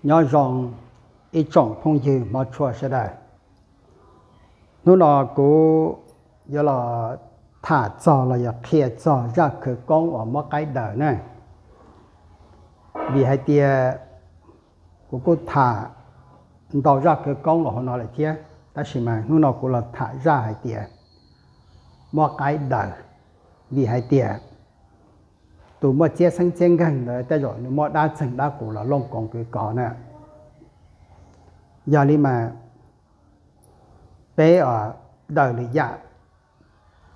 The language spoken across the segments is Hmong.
Nyob zoo ib tsoom phooj ywg hmov tshua sawv daws. Hnub no kuv yuav los tham txog los yog qhia txog zaj khawv koob uas muab qaib daws na. Vim hais tias kuv kuj tham ntau zaj khawv koob los hauv no lawm thiab, tab sis mas hnub no kuv los tham zaj hais tias muab qaib daws. Vim hais tias tus muaj txiab xeeb txiab nkeeg ntawd tej zaum nws muaj dab txeeg dab qus los looj koov kwv kov na. Yog li mas peb daws lwm yam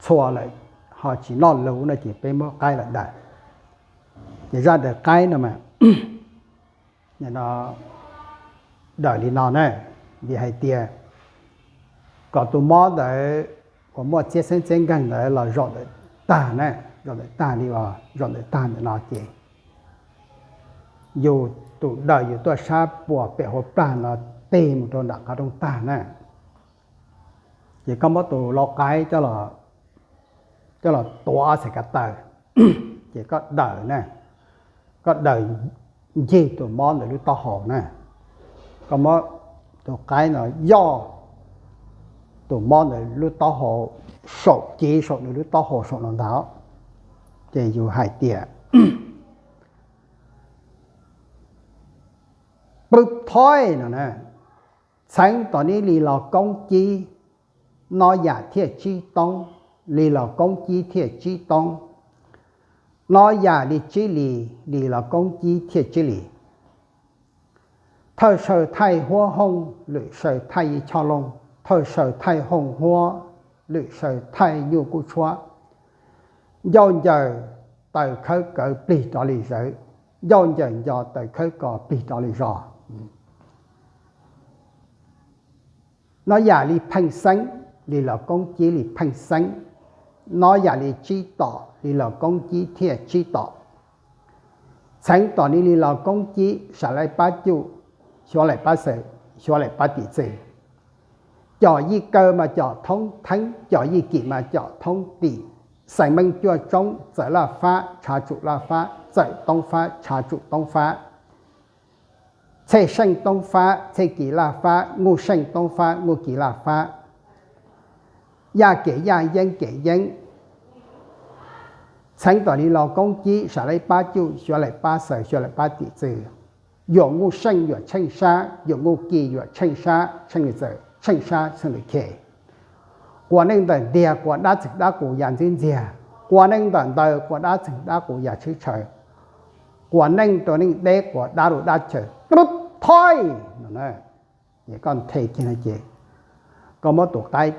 txhua lawm ho tsis noj lus no ces peb muab qaib los daws. Ces zaj daws qaib no mas daws li no na, vim hais tias kom tus mob ntawd uas muaj txiab xeeb txiab nkeeg ntawd los zaum ntawm tag na, zaum ntawm tag li, zaum ntawm tag ntawm no ces yus tus daws yus tuaj sab puas pem hauv plag no tig mus rau nram qhov rooj tag na. Ces koj muab tus lau qaib coj los tuav ob txhais ko taw, ces koj daws na, koj daws ncig tus mob ntawd lub taub hau na. Koj muab tus qaib no yoj tus mob ntawd lub taub hau, saum civ saum nws lub taub hau saum no ntag. Ces yus hais tias, pwb thoib no na, txheev tom neb li los koob cib, no yam thiaj tsib toob, li los koob cib thiaj tsib toob, no yam li tsib li, li los koob cib thiaj tsib li. Thawj saw thaij huab hooj, lwm saw thaij ib choj looj, thawj saw thaij hooj huab, lwm saw thaij nyuj kub tshuab. Ncauj ncaws taws khawb kawv plig rov li zawv, ncauj ncaws nco taws khawb kos plig rov li zos. No yam li pheej xeeb, li los koob cib li pheej xeeb, no yam li tsib tom, li los koob cib thiaj tsib tom. Txheev tom neb li los koob cib, sam laim pab cuj, xyuav laim pab xawm, xyuav laim pab tim txwm. Cov yij kaw mas cov thoob theeb, cov yij kim mas cov thoob tim. Xeem meej cuaj tsoob, txawm laj fab, tshav tsum laj fab, txawm toob fab, tshav tsum toob fab. Txhej seej toob fab, txhej kis laj fab, nyuj seej toob fab, nyuj kis laj fab. Yaj kem yaj, yeeb kem yeeb. Txheev tom li los koob cib, sam laim pab cuj, xyuav laim pab xawm, xyuav laim pab tim txwm. Yuam nyuj seej yuam tsheej sab, yuam nyuj kis yuam tsheej sab, tsheej lwm txawm tsheej sab, tsheej lwm khes. Quas neej ntawm ntiag, quas dab txeeg dab qus yam ntxwb ntxiag. Quas neej ntawm ntawd, quas dab txeeg dab qus yam tshwb tshaws. Quas neej rau neej deb, quas dab rau dab chaw. Rub thoib no. Ces koj nthe kiag no ces koj muab tus qaib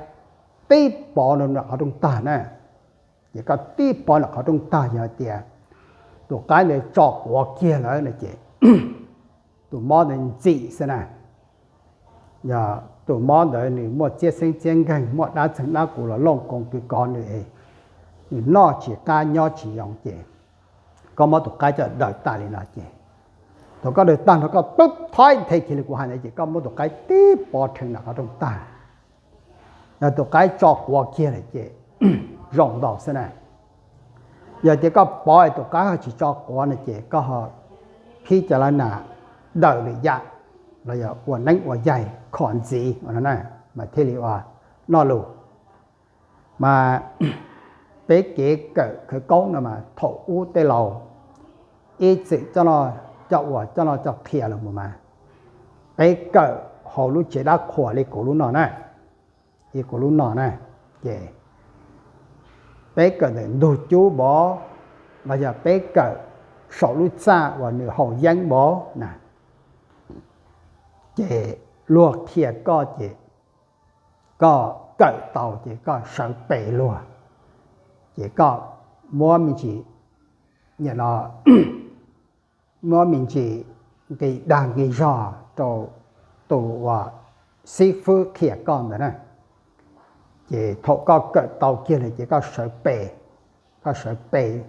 tib pov nram qhov rooj tag na. Ces koj tib pov nram qhov rooj tag yog hais tias tus qaib ntawd tso quav kiag lawm no ces tus mob ntawd ntxim xwb na. Yog tus mob ntawd nws muaj txiab xeeb txiab nkeeg, muaj dab txeeg dab qus los looj koov kwv kov nws, nws noj tsis qab nyob tsis zoo ces koj muab tus qaib coj daws tag li no ces thaum koj daws tag no koj pwb thoib nthe kiag li kuv hais ntawd ces koj muab tus qaib tib pov rhees nram qhov rooj tag. Yog tus qaib tso quav kiag lawm ces zoo ntau xwb na. Yog tias koj pov es tus qaib ho tsis tso quav no ces koj ho phib cov lab nas daws lwm yam los yog ua neeb ua yaig kho ntxiv ua no na, mas thiaj li ua noj lus. Mas peb kev kawm khawv koob no mas thaum ub tej laus ib txwm coj ua coj no coj qhia los mus mas peb kawm hauv lub tsev dab qhuas li kuv lub no na, li kuv lub no na, ces peb kawm ntawm ntug cub npov los yog peb kawm saum lub txaj uas nws haus yeeb npov na, ces luag qhia koj ces koj kawm tau ces koj sawv pes luag, ces koj muab me ntsis, no, muab me ntsis nqis dag nqis zog rau tus uas xib fwb qhia koj ntawd na. Ces thaum koj kawm tau kiag lawm ces koj sawv pes, koj sawv pes,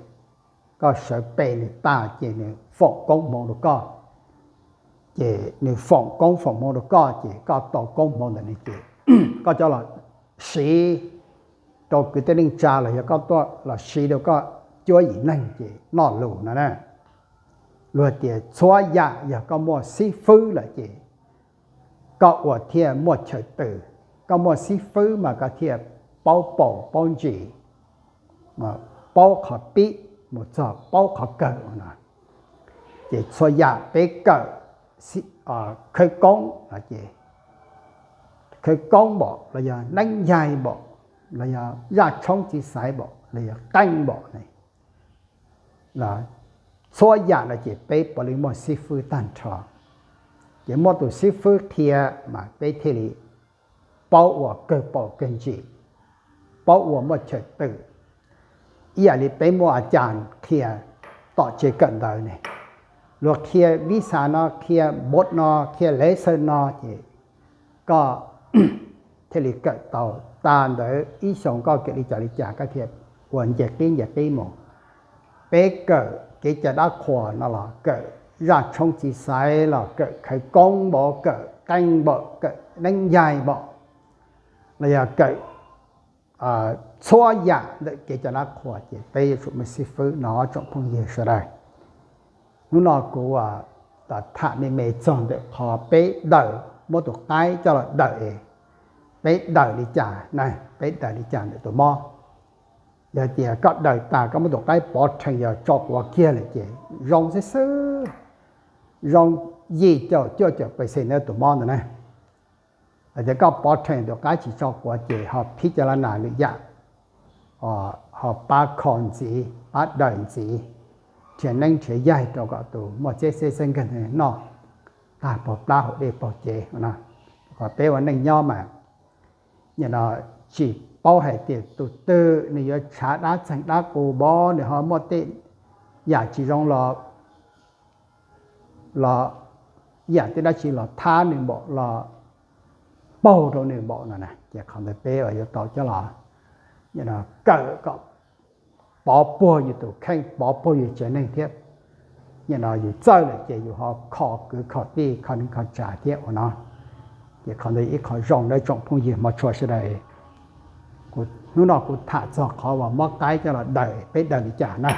koj sawv pes nws tag ces nws foom koob hmoov rau koj. Ces nws foom koob foom hmoov rau koj ces koj tau koob hmoov ntawm nws ces koj coj los siv rau kwv tij neej tsa los yog koj tuaj los siv rau koj cuab yim neeg ces noj lus no na. Luag tias txhua yam yog koj muaj xib fwb lawm ces koj ua thiaj muaj chaw twm. Koj muaj xib fwb mas koj thiaj paub paus paub ntsis, paub qhov pib mus txog paub qhov kawg no. Ces txhua yam peb kawm khawv koob no ces khawv koob npaum los yog neeb ncaig npaum los yog zaj tshoob txiv xaiv npaum los yog qeej npaum ne, txhua yam no ces peb puav leej muaj xib fwb tag nrho. Ces muaj tus xib fwb qhia mas peb thiaj li paub ua kawg paus kawg ntsis, paub ua muaj chaw twm. Ib yam li peb muaj a cas qhia tom tsev kawm ntawv ne, luag qhia vib xa no, qhia npov no, qhia lev xaw no ces koj thiaj li kawm tau. Tas ntawd ib xyoos koj kawm li cas li cas koj thiaj ua nce qib nce qib mus. Peb kawm kev cai dab qhuas no los kawm zaj tshoob txiv xaiv los kawm khawv koob npaum, kawm qeej npaum, kawm neeb ncaig npaum, los yog kawm txhua yam ntawm kev cai dab qhuas ces peb yuav tsum muaj xib fwb no tsoom phooj ywg sawv daws. Hnub no kuv tham me me txog ntawm qhov peb daws, muab tus qaib coj los daws es peb daws li cas na, peb daws li cas ntawm tus mob. Yog tias koj daws tas koj muab tus qaib pov rhees yog tso quav kiag lawm ces zoo xwb xwb, zoo yim caum cuaj caum percent ntawm tus mob ntawd na. Hais tias koj pov rhees tus qaib tsis tso quav ces ho phib cov lab nas lwm yam, ho pab kho ntxiv, pab daws ntxiv, nrhiav neeb nrhiav yaig rau kom tus muaj txeb xeb xeeb nkawg noj tag paug plab haus dej paug cev no. Qhov peb ua neej nyob mas nim no tsis paub hais tias tus twg nws yuav tshav dab txeeg dab qus npaum, nws ho muaj tej yam tsis zoo los, los yam tej dab tsi los thab nws npaum, los paug rau nws npaum no na. Ces qhov ntawd peb yuav tau coj los kawm kom pov puag yus tus kheej, pov puag yus tsev neeg thiab. Nim no yus txawj lawm ces yus ho kho kwv kho tij, kho neej kho tsav thiab ua no. Ces qhov ntawd ib qho zoo na tsoom phooj ywg hmov tshua sawv daws. Hnub no kuv tham txog qhov uas mob qaib coj los daws, peb daws li cas na.